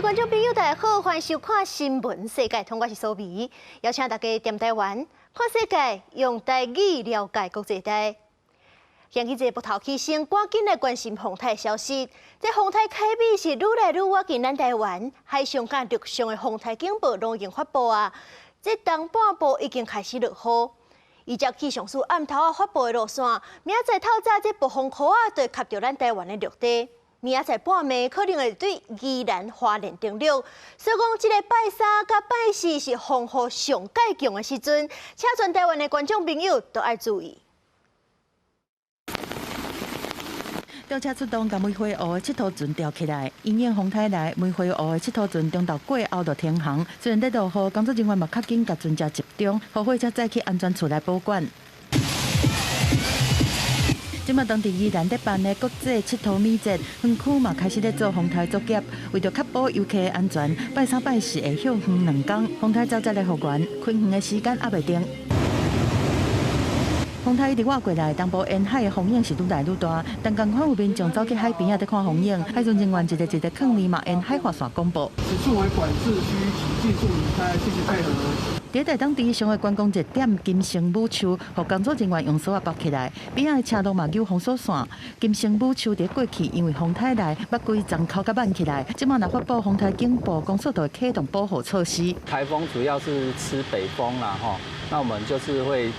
觀眾朋友，大家好，歡迎收看《新聞世界通》，我是蘇美，邀請大家踮台灣看世界，用台語了解國際大。掀起這個木頭起身，趕緊來關心風颱消息。這風颱凱米是愈來愈倚近咱台灣，海上佮陸上的風颱警報攏已經發布啊。這東半部已經開始落雨。依照氣象署暗頭仔發布的路線，明仔載透早這暴風雨仔就會卡著咱台灣的陸地。明仔載半暝可能會對宜蘭花蓮登陸，所以講這个拜三佮拜四是風雨上蓋強的時陣，請全台灣的觀眾朋友都愛注意。吊車出動，共梅花湖的𨑨迌船吊起來。因應風颱來，梅花湖的𨑨迌船中晝過後就停航。雖然咧落雨，工作人員嘛較緊共船隻集中，予貨車載去安全處來保管。這馬當地宜蘭咧辦的國際𨑨迌米節，園區嘛開始咧做風颱作業，為著確保遊客的安全，拜三拜四會歇園兩工，風颱走才來復原，開園的時間猶未定。風颱一直倚過來，東部沿海的風湧是愈來愈大，但仝款有民眾走去海邊仔佇看風湧，海巡人員一个一个囥裡嘛沿海劃線廣播。此處為管制區，請盡速離開，謝謝配合。佇台東地上的觀光熱點金城武樹，予工作人員用索仔縛起來，邊仔的車路嘛扭封鎖線。金城武樹佇過去因為風颱來，捌規叢口共挽起來，這馬若發布風颱警報，公所就會啟動保護措施。颱風主要是吃北風啦，吼，那我們就是會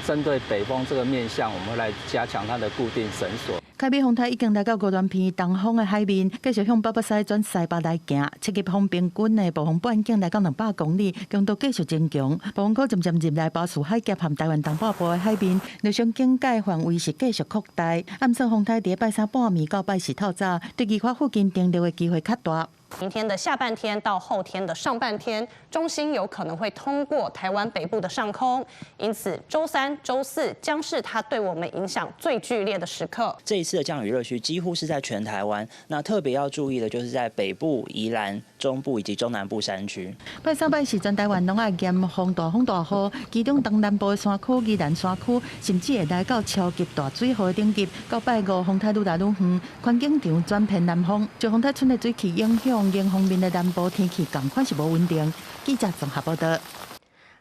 針對北風這個面向，我們會來加強它的固定繩索。凱米風颱已經來到宜蘭縣東方的海面，繼續向北北西轉西北來行。七級風平均的暴風半徑來到200公里，強度繼續增強。暴風區漸漸入來巴士海峽和台灣東北部的海面，陸上警戒範圍是繼續擴大。暗算風颱佇拜三半暝到拜四透早，對宜花附近登陸的機會較大。明天的下半天到後天的上半天，中心有可能會通過台灣北部的上空，因此週三、週四將是它對我們影響最劇烈的時刻。這一次的降雨熱區幾乎是在全台灣，那特別要注意的就是在北部、宜蘭、中部以及中南部山區。拜三、拜四全台灣攏愛嚴防大風大雨，其中東南部的山區、宜蘭山區，甚至會來到超級大水雨的等級。到拜五風颱愈來愈遠，環境場轉偏南風，受風颱賰的水汽影響，另方面的南部天氣仝款是無穩定。記者綜合報道。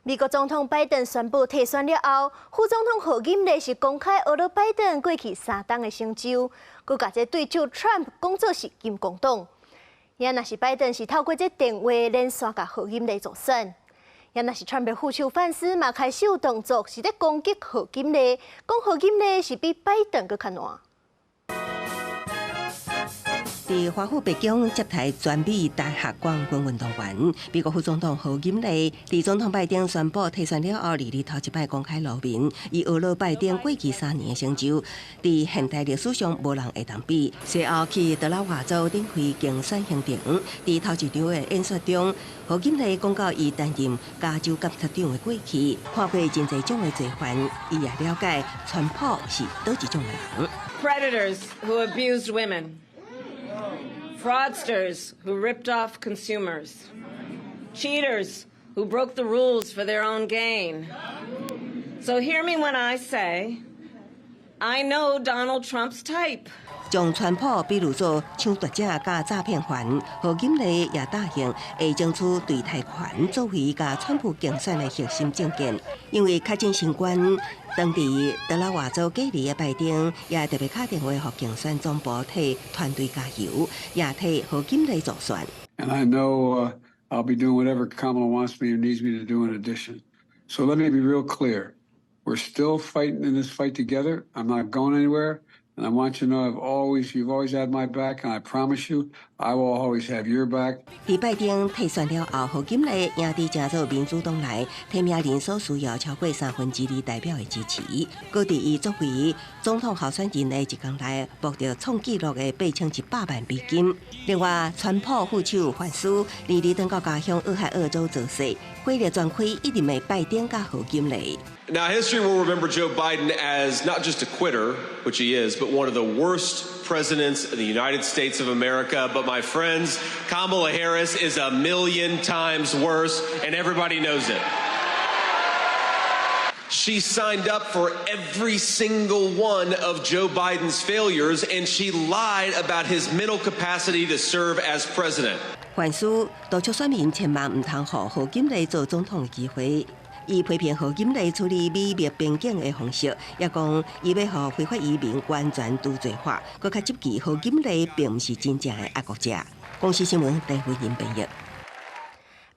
美國總統拜登宣布退選了後，副總統賀錦麗是公開呵咾拜登過去三冬的成就，閣共這對手 Trump 講做是金剛黨。也若是拜登是透過這電話連線共賀錦麗助選，也若是 Trump 的副手范斯嘛開始有動作，是咧攻擊賀錦麗，講賀錦麗是比拜登閣較爛。佇華府白宮接待全美大學冠軍運動員，美國副總統賀錦麗佇總統拜登宣布退選了後，二日頭一擺公開露面，伊呵咾拜登過去3年的成就，佇現代歷史上無人會當比。隨後去德拉瓦州展開競選行程，佇頭一場的演說中，賀錦麗講到伊擔任加州檢察長的過去，看過真濟種的罪犯，伊也了解川普是佗一種的人。 Predators who abused women. Fraudsters who ripped off consumers, cheaters who broke the rules for their own gain. So hear me when I say, I know Donald Trump's type. 將川普比喻做搶奪者佮詐騙犯，賀錦麗也答應會爭取對台權作為共川普競選的核心政見。因為確診新冠，當佇德拉瓦州隔離的拜登也特別敲電話予競選總部替團隊加油，也替賀錦麗助選。 And I know I'll be doing whatever Kamala wants me or needs me to do in addition. So let me be real clear. We're still fighting in this fight together. I'm not going anywhere. And I want you to know you've always had my back, and I promise you, I will always have your back. 佇拜登退選了後，賀錦麗贏佇誠數民主黨內提名人數需要超過三分之二代表的支持。閣佇伊作為總統候選人的一工內，博得創紀錄的8100萬美金。另外，川普副手范斯二日轉到家鄉俄亥俄州造勢，火力全開，一直罵拜登佮賀錦麗。 Now, history will remember Joe Biden as not just a quitter, which he is, but one of the worst presidents in the United States of America. But my friends, Kamala Harris is a million times worse, and everybody knows it. She signed up for every single one of Joe Biden's failures, and she lied about his mental capacity to serve as president. 反思督促選民千萬毋通予賀錦麗做總統的機會。伊批評賀錦麗處理美墨邊境的方式，也講伊欲予非法移民完全除罪化，閣較質疑賀錦麗並毋是真正的愛國者。公視新聞陳慧玲編譯。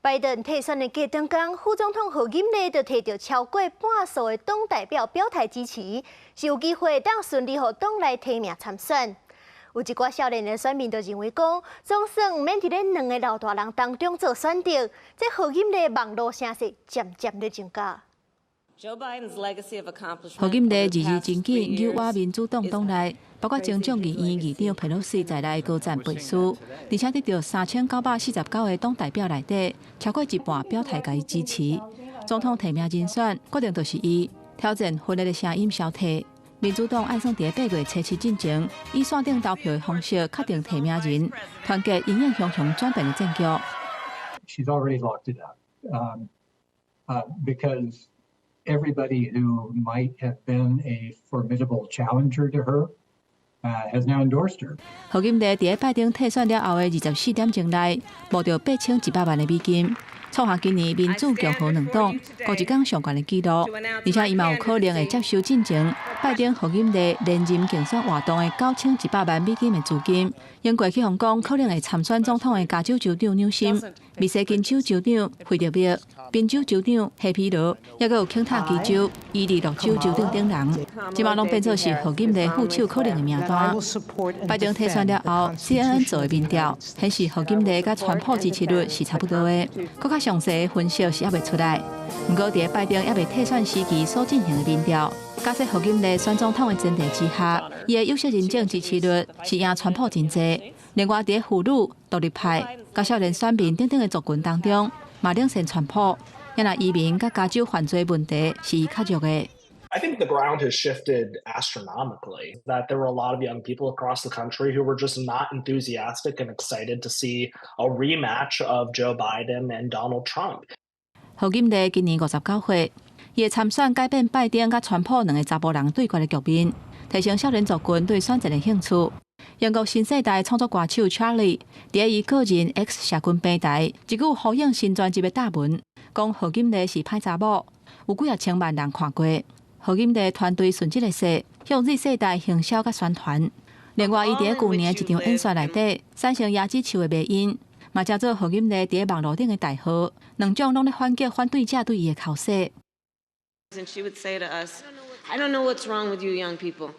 拜登退選的過當工，副總統賀錦麗就提著超過半數的黨代表表態支持，是有機會當順利予黨內提名參選。有一寡少年的選民就認為講，總算毋免佇咧兩个老大人當中做選擇，這賀錦麗網路聲勢漸漸咧增加。賀錦麗二二真緊扭倚民主黨黨內，包括前眾議院議長佩洛西在內高層背書，而且得著3949個黨代表內底，超過一半表態共伊支持。總統提名人選決定就是伊，挑戰分裂的聲音消退。民主黨按算佇8月初7進前，以線頂投票的方式確定提名人，團結因應熊熊轉變的戰局。 She's already locked it up, because everybody who might have been a formidable challenger to her has now endorsed her. 賀錦麗佇拜登退選了後的24點鐘內，募著8100萬的美金，創下今年民主共和兩黨各一工上懸的紀錄。而且伊嘛有可能會接受進前拜登賀錦麗連任競選活動的9100萬美金的資金。英國去予講可能會參選總統的加州州長紐森、密西根州州長惠特沃、賓州州長黑皮羅，抑閣有肯塔基州、伊利諾州州長等人，這馬攏變做是賀錦麗副手可能的名單。拜登退選了後，CNN 做的民調顯示賀錦麗佮川普支持率是差不多的，閣較詳細的分析是猶未出來。毋過，佇拜登猶未退選時期所進行的民調，假設賀錦麗選總統的前提之下，伊的有色人種支持率是贏川普真濟。另外，佇婦女、獨立派、佮少年選民等等的族群當中，嘛領先川普。也若移民佮加州犯罪問題是伊較弱的。 I think the ground has shifted astronomically, that there were a lot of young people across the country who were just not enthusiastic and excited to see a rematch of Joe Biden and Donald Trump. 賀錦麗今年59歲，伊的參選改變拜登佮川普兩个查埔人對決的局面，提升少年族群對選戰的興趣。英國新世代創作歌手 Charlie 佇伊個人 X 社群平台，一句呼應新專輯的貼文，講賀錦麗是歹查某，有幾仔千萬人看過。賀錦麗團隊順這个勢，向 Z 世代行銷佮宣傳。另外，伊佇舊年一場演說內底產生椰子樹的迷因，嘛成做賀錦麗佇網路頂的代號，兩種攏咧反擊反對者對伊的口舌。 And she would say to us, "I don't know what's wrong with you young people.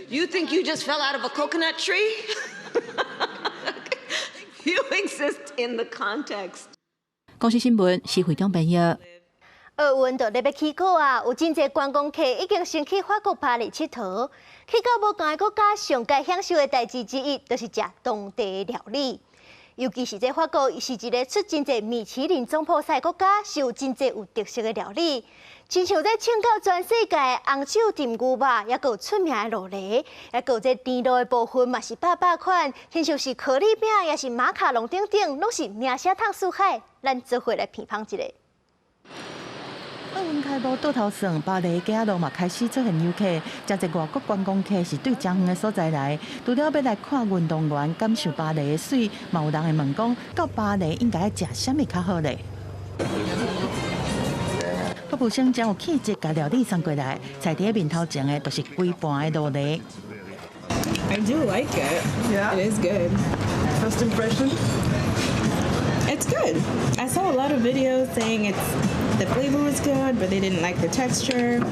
You think you just fell out of a coconut tree? You exist in the context." 公視新聞，施惠中編譯。奧運就咧欲起鼓啊！有真濟觀光客已經先去法國巴黎𨑨迌，去到無仝的國家，上該享受的代誌之一，就是食當地料理。尤其是這法國是一个出真濟米其林總鋪師的國家，是有真濟有特色的料理。親像這唱到全世界紅酒炖牛肉，抑閣有出名的酪梨，抑閣有這甜露的部分嘛是百百款，親像是可麗餅，抑是馬卡龍等等，攏是名聲淌四海。咱做伙來品嘗一下。奧運開幕倒頭算，巴黎街仔路嘛開始出現遊客，誠濟外國觀光客是對誠遠的所在來，除了欲來看運動員，感受巴黎的媠，嘛有人會問講，到巴黎應該食啥物較好咧？服務生誠有氣質，共料理送過來，菜佇面頭前的，就是規盤的酪梨。 I do like it. Yeah, it is good. First impression? It's good. I saw a lot of videos saying it's the flavor was good, but they didn't like the texture.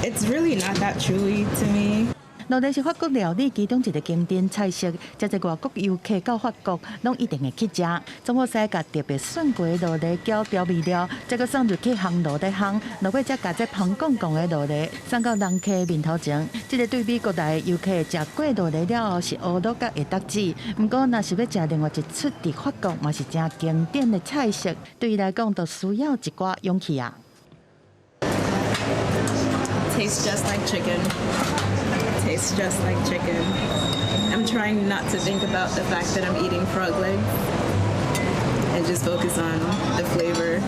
It's really not that chewy to me. 酪梨是法國料理其中一个經典菜式，誠濟外國遊客到法國攏一定會去食。總鋪師共特別選過的酪梨攪調味料，再閣送入去烘爐咧烘，落尾才共這香絳絳的酪梨送到人客面頭前。這个對美國來的遊客食過酪梨了後是烏魯佮會得舌。毋過，若是欲食另外一出佇法國嘛是誠經典的菜式，對伊來講，就需要一寡勇氣啊。 Tastes just like chicken. Tastes just like chicken. I'm trying not to think about the fact that I'm eating frog legs and just focus on the flavor.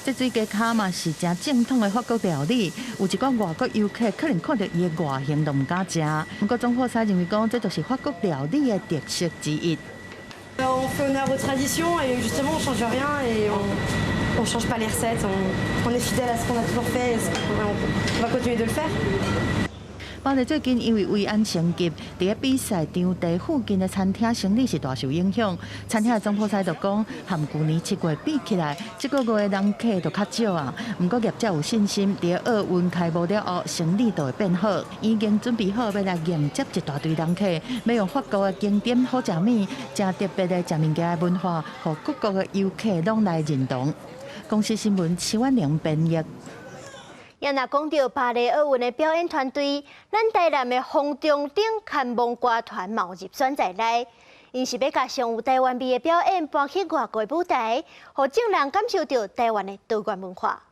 這水雞跤嘛是誠正統的法國料理，有一寡外國遊客可能看著伊的外形都毋敢食。毋過總鋪師認為講，這就是法國料理的特色之一。On fait honneur aux traditions et justement on change rien et on change pas les recettes, on est fidèle à ce qu'on a toujours fait et on va continuer de le faire. 巴黎最近因為維安升級，佇咧比賽場地附近的餐廳生意是大受影響。餐廳的總鋪師就講，和舊年7月比起來，這個月的人客就較少啊。毋過業者有信心，佇咧奧運開幕了後，生意就會變好。已經準備好欲來迎接一大堆人客，欲用法國的經典好食物、誠特別的食物件的文化，予各國的遊客攏來認同。公視新聞徐婉玲編譯。也若講到巴黎奧運的表演團隊，咱台南的風中燈牽夢歌團嘛有入選在內。𪜶是欲共上有台灣味的表演搬去外國的舞台，予眾人感受著台灣的多元文化。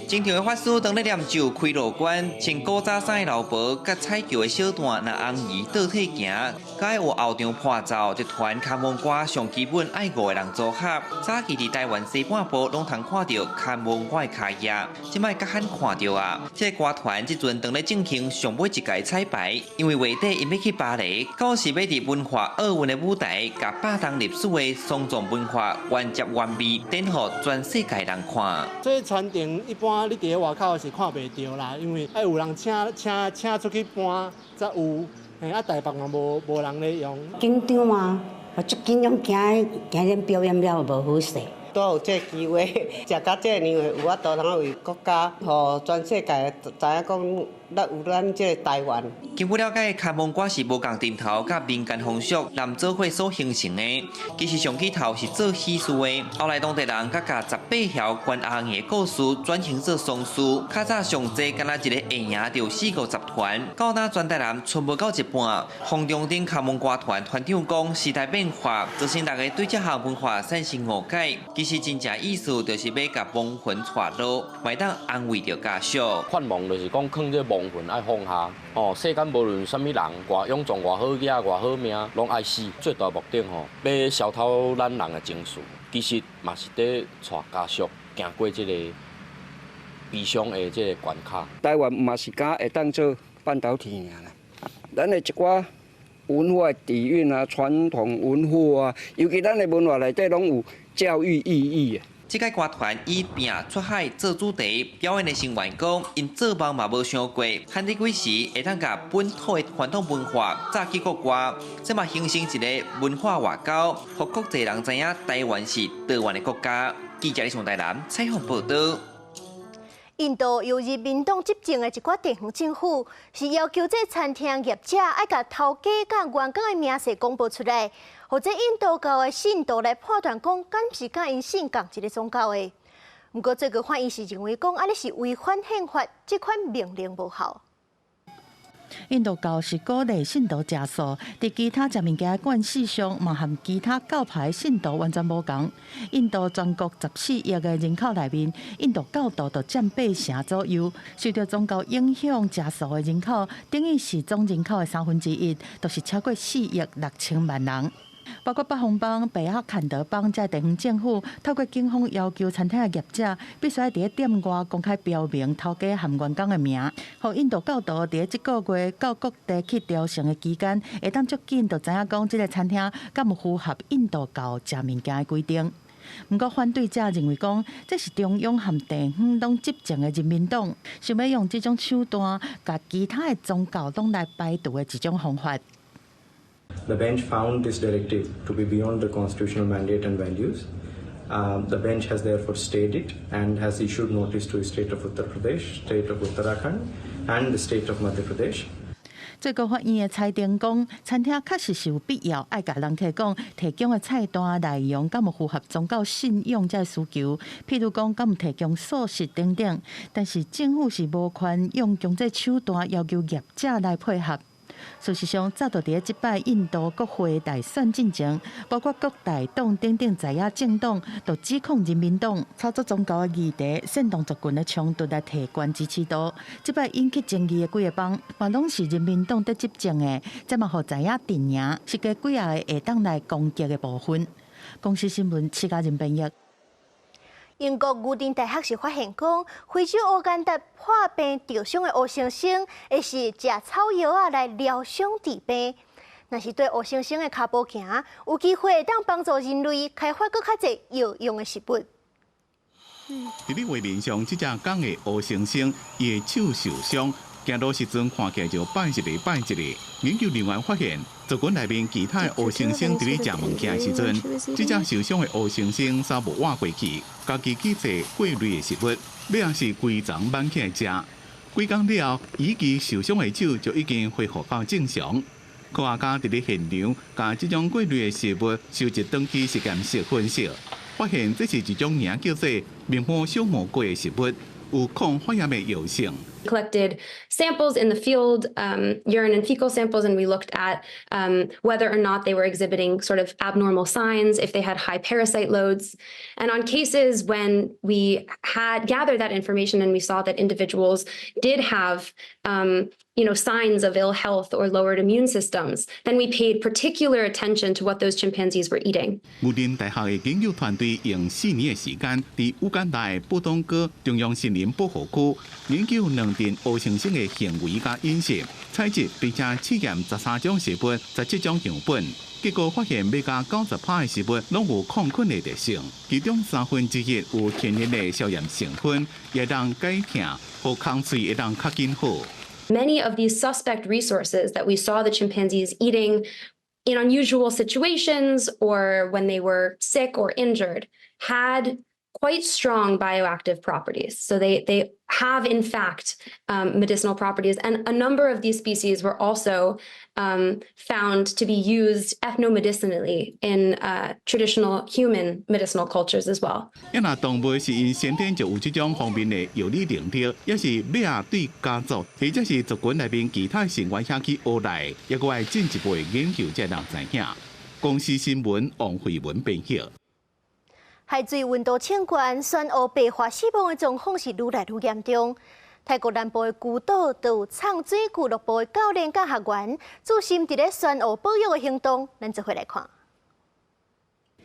正常的法師當咧念咒開路關，穿古早衫的老婆佮彩轎的小旦，若紅衣倒退行，佮有後場伴奏，這團牽夢歌上基本愛五個人組合。早期佇台灣西半部攏通看著牽夢歌的跤驛，這擺較罕看著啊。這個歌團這陣當咧進行上尾一屆彩排，因為月底𪜶欲去巴黎，到時欲佇文化奧運的舞台，共百冬歷史的喪葬文化原汁原味展予全世界人看。這傳承一般你佇咧外口是看袂著啦，因為愛有人請請請出去搬才有，嘿啊台北嘛無無人咧用。緊張啊，我足緊張，驚驚恁表演了無好勢。拄有這個機會，食到這爾有法度通為國家，予全世界知影講，咱有咱這個台灣。根據了解，牽夢歌是無仝陣頭佮民間風俗南做伙所形成的。其實上起頭是做喜事的，後來當地人閣共十八條關阿的故事轉型做喪事。較早上濟敢若一個會贏著四五十團，到今全台南賰無夠一半。風中燈牽夢歌團團長講，時代變化，造成大家對這項文化產生誤解。其實真正意思就是欲共亡魂帶路，會當安慰著家屬。勸亡就是講，囥這亡魂愛放下。哦，世間無論啥物人，偌勇壯、偌好額、偌好命，攏愛死。最大目的吼，欲消透咱人的情緒，其實嘛是佇帶家屬行過這個悲傷的這個關卡。台灣嘛是敢會當做半導體爾啦，咱的一寡文化底蘊啊、傳統文化啊，尤其咱的文化內底攏有教育意義的。這個歌團以拼出海做主題，表演的成員講，𪜶做夢嘛無想過，漢佇幾時會當共本土的傳統文化載去國外，這嘛形成一個文化外交，予國際人知影台灣是多元的國家。記者李松台南採訪報導。印度由人民黨執政的一寡地方政府是要求這餐廳業者愛共頭家佮員工的名姓公布出來，予這印度教的信徒來判斷講，敢是佮𪜶信仝一個宗教的。毋過最高法院是認為講，按呢是違反憲法，這款命令無效。印度教是鼓勵信徒食素，佇其他食物件的慣勢上，嘛和其他教派信徒完全無仝。印度全國14億个人口內面，印度教徒就佔8成左右。受著宗教影響食素的人口，等於是總人口的1/3，就是超過4億6千萬人。包括北方邦、北亞坎德邦這地方政府，透過警方要求餐廳的業者必須佇咧店外公開標明頭家和員工的名，予印度教徒佇咧這個月到各地去朝聖的期間，會當足緊就知影講這个餐廳敢有符合印度教食物件的規定。毋過反對者認為講，這是中央和地方攏執政的人民黨，想欲用這種手段，共其他的宗教攏來排除的一種方法。 The bench found this directive to be beyond the constitutional mandate and values. The bench has therefore stayed it and has issued notice to the state of Uttar Pradesh, state of Uttarakhand, and the state of Madhya Pradesh. 最高法院的裁定講，餐廳確實是有必要愛共人客講提供的菜單內容敢有符合宗教信仰這需求，譬如講敢有提供素食等等。但是政府是無權用強制手段要求業者來配合。事實上，早就佇咧這擺印度國會大選進前，包括國大黨等等在野政黨，都指控人民黨炒作宗教的議題，煽動族群的衝突來提懸支持度。這擺引起爭議的幾個邦，嘛攏是人民黨佇執政的，這嘛予在野陣營設計幾仔个會當來攻擊的部分。公視新聞，徐家仁編譯。英國牛津大學是發現講，非洲烏干達破病著傷的烏猩猩，會是食草藥仔來療傷治病。若是對黑猩猩的跤步行，有機會會當幫助人類開發閣較濟藥用的植物。佇咧畫面上，這隻公的黑猩猩，伊的手受傷，行路時陣看起來就擺一个擺一个。研究人員發現，族群內面其他的黑猩猩佇咧食物件的時陣，這隻受傷的黑猩猩煞無倚過去，家己去揣過濾的食物，尾仔是規叢挽起來食。幾工了後，伊支受傷的手就已經恢復到正常。科學家佇咧現場，共這種過濾的食物收集轉去實驗室分析，發現這是一種名叫做面膜小蘑菇的食物，有抗發炎的藥性。 Collected samples in the field, urine and fecal samples, and we looked at whether or not they were exhibiting sort of abnormal signs, if they had high parasite loads. And on cases when we had gathered that information and we saw that individuals did have signs of ill health or lowered immune systems, then we paid particular attention to what those chimpanzees were eating. 武林大學的研究團隊用4年的時間，佇烏干達的布東哥中央森林保護區研究兩陣黑猩猩的行為佮飲食，採集並且試驗13種食物、17種樣本，結果發現欲加90%的食物攏有抗菌的特性，其中1/3有天然的消炎成分，會當解疼，予空喙會當較緊好。 Many of these suspect resources that we saw the chimpanzees eating in unusual situations or when they were sick or injured had quite strong bioactive properties. So they have, in fact, medicinal properties. And a number of these species were also found to be used ethnomedicinally in traditional human medicinal cultures as well. 抑若動物是𪜶先天就有這種方面的藥理能力，抑是尾仔對家族，或者是族群內面其他成員遐去學來，抑閣愛進一步的研究才能知影。公視新聞王慧文編譯。海水溫度升懸，珊瑚白化死亡的狀況是愈來愈嚴重。泰國南部的孤島就有藏水俱樂部的教練佮學員，注心佇咧珊瑚保育的行動，咱做伙來看。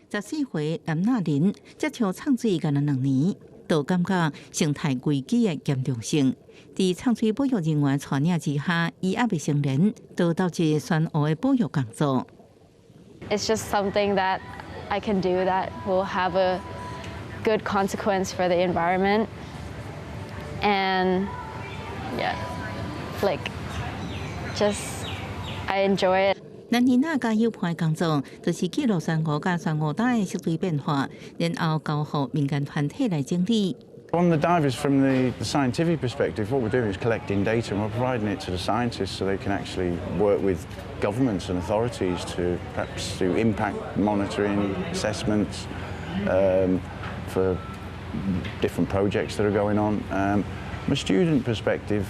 14歲藍娜林接觸藏水干焦2年，就感覺生態危機的嚴重性。佇藏水保育人員帶領之下，伊猶未成年，就投入珊瑚的保育工作。 It's just something that I can do that will have a good consequence for the environment. And yeah, like just I enjoy it. 蘭妮娜佮友伴的工作，就是記錄珊瑚佮珊瑚礁的色彩變化，然後交予民間團體來整理。 On the divers, from the scientific perspective, what we're doing is collecting data and we're providing it to the scientists so they can actually work with governments and authorities to perhaps do impact monitoring assessments for different projects that are going on. From a student perspective,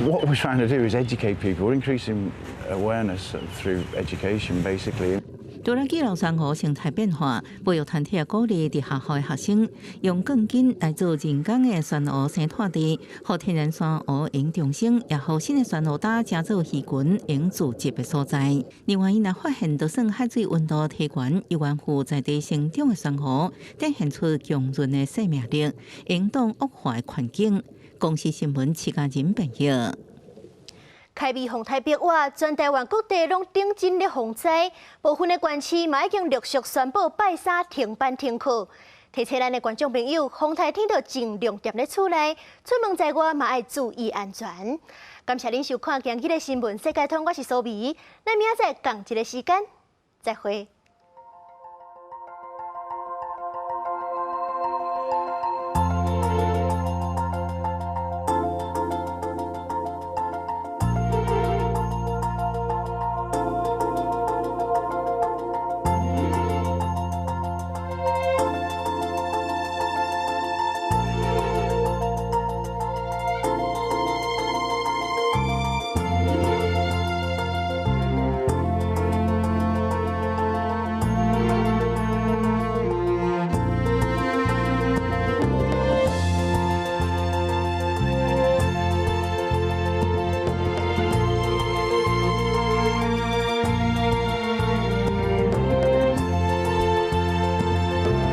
what we're trying to do is educate people. We're increasing awareness through education, basically. 除了記錄珊瑚生態變化，保育團體也鼓勵佇學校的學生用鋼筋來做人工的珊瑚生態地，予天然珊瑚會重生，也予新的珊瑚礁成做魚群會聚集的所在。另外，𪜶若發現就算海水溫度提懸，猶原有在地生長的珊瑚，展現出強韌的生命力，應擋惡化的環境。公視新聞徐家仁編譯。開美風台逼倚，全台灣各地攏頂真咧洪災，部分的縣市嘛已經陸續宣布拜三停班停課。提醒咱的觀眾朋友，風台天著盡量踮咧厝內，出門在外嘛愛注意安全。感謝恁收看今日的新聞世界通，我是蘇美，咱明仔載仝一个時間再會。